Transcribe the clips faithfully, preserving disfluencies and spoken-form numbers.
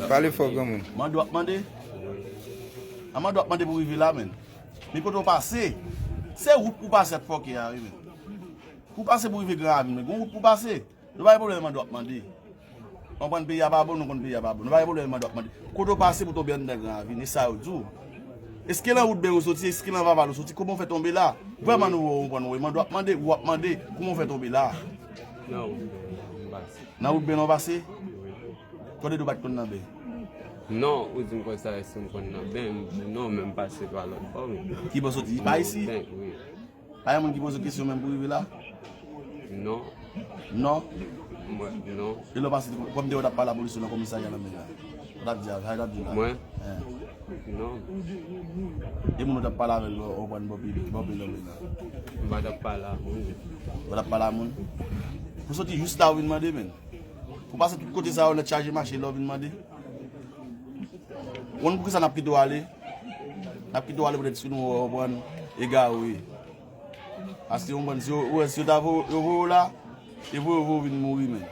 Pale fò, granmoun. Mande w ap mande? A mande w ap mande pou rive la, menn. Men kote w pase? Se wout pou pase ak fòkè a, wi, menn. Pou pase pou rive Gran Ravin, men gon wout pou pase. Nou pa gen pwoblèm mande w ap mande. Konprann peyi a pa bon, nou konn peyi a pa bon. Nou pa gen pwoblèm mande w ap mande. Kote w pase pou tonbe anndan Gran Ravin, e sa yo di w. Èske nan wout Bèy ou soti, èske nan Vaval ou soti, kòman w fè tonbe la? Vrèman nou wè w konprann, wi, mande w ap mande, ou ap mande, kòman w fè tonbe la? Nan wout Bèy, m pase. Nan wout Bèy la w pase? Wi. Kote w pa t konn nan Bèy? Non, ou di m konsa, èske m konn nan Bèy? M di w non, men m pase pa lòt bò, wi. Ki bò soti? Pa isi? Bèy, wi. Pa gen moun ki poze w kesyon menm pou rive la? Non. Non? Mwen, non. E lè w pase, kòm te wè w t ap pale a polis yo nan komisarya nan men la. Ou t ap di a, sa w t ap di la? Mwen? Eh. Non. E moun ou t ap pale avè l, ou pran bò pi, bò pi nan men la? M pa t ap pale a moun. Ou pa t ap pale a moun? Ou soti jis la ou vin mande, menn. Ou pase tout kote sa yo, nèt chaje mache, lè w vin mande. Ou konn poukisa n ap kite w ale? N ap kite w ale poutèt si nou wè w pran egare. Paske w konprann, si yo, ou wè, si yo ta voye, yo voye w la, e voye, voye w vin mouri, menn.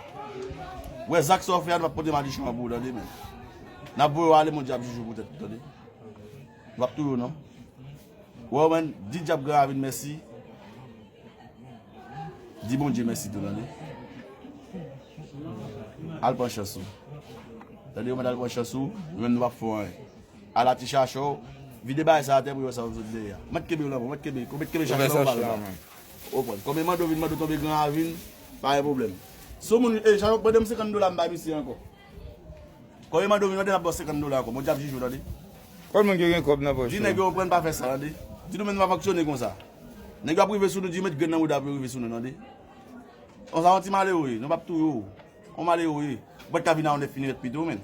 Ou wè zak sa w fè a, nou p ap pote madichon an pou ou, tande, menn. N ap voye w ale, Bondye ap jije w poutèt ou, tande. Nou p ap touye w, non. Ou wè, menn, di dyab Gran Ravin mèsi. Di Bondye mèsi tou, tande. Al pran chans ou. Tande, ou mèt al pran chans ou, nou menm nou p ap fè w anyen. Ala ti chacha w, vide bagay sa atè pou yo wè sa w sot dèyè a. Mèt kenbe w nan men, mèt kenbe, mèt kenbe chacha w pa la. Ou konprann. Kòm e mande w vin mande w tonbe Gran Ravin, pa gen pwoblèm. Si w moun, e, chacha w, ban m senkant dola m bay misye ankò. Kòm e mande w vin mande, n ap ba w senkant dola ankò. Bondye ap jije w, tande. Kòm moun ki gen kòb nan pòch yo. Di nèg yo konprann pa fè sa, tande. Di nou menm nou pa fonksyone konsa. Nèg yo ap rive sou nou, di yo met grenn nan bouda pou yo rive sou nou, tande. Konsa yon ti malere, nou p ap touye w. Yon malere, ou pa t ka vin a yon nèf milimèt pito, menn.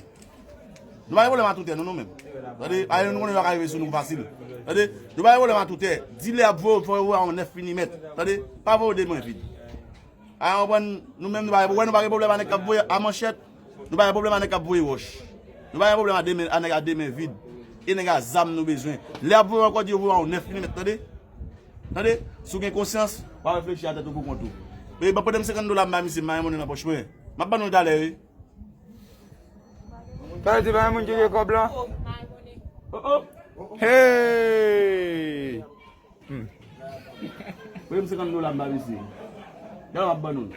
Nou pa gen pwoblèm a toutè, non, nou menm. Tande, pa gen nou konnen yo ka rive sou nou fasil. Tande, nou pa gen pwoblèm a toutè. Di lè y ap voye w, fò yo voye a yon nèf milimèt. Tande, pa voye de men vid. A, ou konprann, nou menm, nou pa, wè, nou pa gen pwoblèm a nèg k ap voye a manchèt. Nou pa gen pwoblèm a nèg k ap voye wòch. Nou pa gen pwoblèm a de men, a nèg a de men vid. E nèg a zam nou bezwen. Lè y ap voye ankò, di yo voye yon nèf milimèt, tande? Tande? Si w gen konsyans, w a reflechi a tèt ou pou kont ou. E ban, pote m senkant dola, m ba misye, m pa gen monnen nan pòch mwen. M ap ban nou talè, wi. Sa vle di pa gen moun ki gen kòb la? Oh, oh. Hey! Hmm. Premye senkant dola m ba misye. Dayè m ap ban nou l.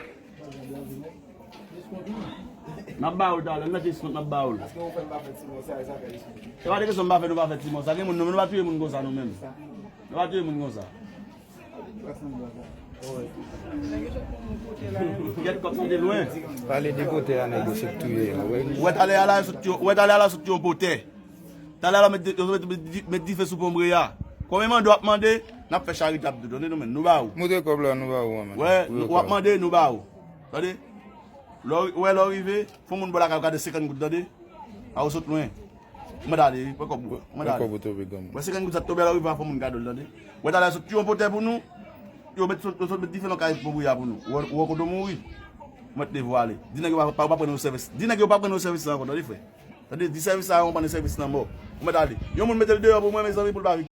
M ap ba ou l talè, m nan diskont m ap ba ou l. Paske ou fè m pa fè ti mò sa, e sa fè diskont. Se pa de kesyon m pa fè nou pa fè ti mò sa. Gen moun nou, nou pa touye moun konsa nou menm. Nou pa touye moun konsa. Gèt kòb sa te lwen. Pale de kote a nèg yo sot touye a, wi. Ou wè talè a la, yo sot yo, ou wè talè a la sot yon potè. Talè a la met, yo met, met, met dife sou ponbre a. Konbyen mande w ap mande, n ap fè charite ap di w, tande nou menm, nou ba ou. Montre kòb la, nou ba ou an, man. Wè, w ap mande, nou ba ou. Tande? Lè w, wè lè w rive, fè yon moun bò lakay ou gade senkant goud, tande? A ou sot lwen. Mwen ale, wi, pran kòb ou. Mwen ale. Pran kòb ou tonbe, granmoun. Wè senkant goud sa t tonbe a lè w rive a fè yon moun kado l, tande? Wè talè a sot tiye yon potè pou nou, yo met sot, yo sot met dife nan kay ponbre a pou nou. Ou wè, ou wè kote w mouri. Mwen t leve w ale. Di nèg yo pa, pa, pa pran nou sèvis. Di nèg yo pa pran nou sèvis la ankò, tande frè. Tande, di sèvis sa a, yon pran nou sèvis lanmò. Ou mèt ale. Yon moun mete l deyò pou mwen, mezanmi, pou l pa vin.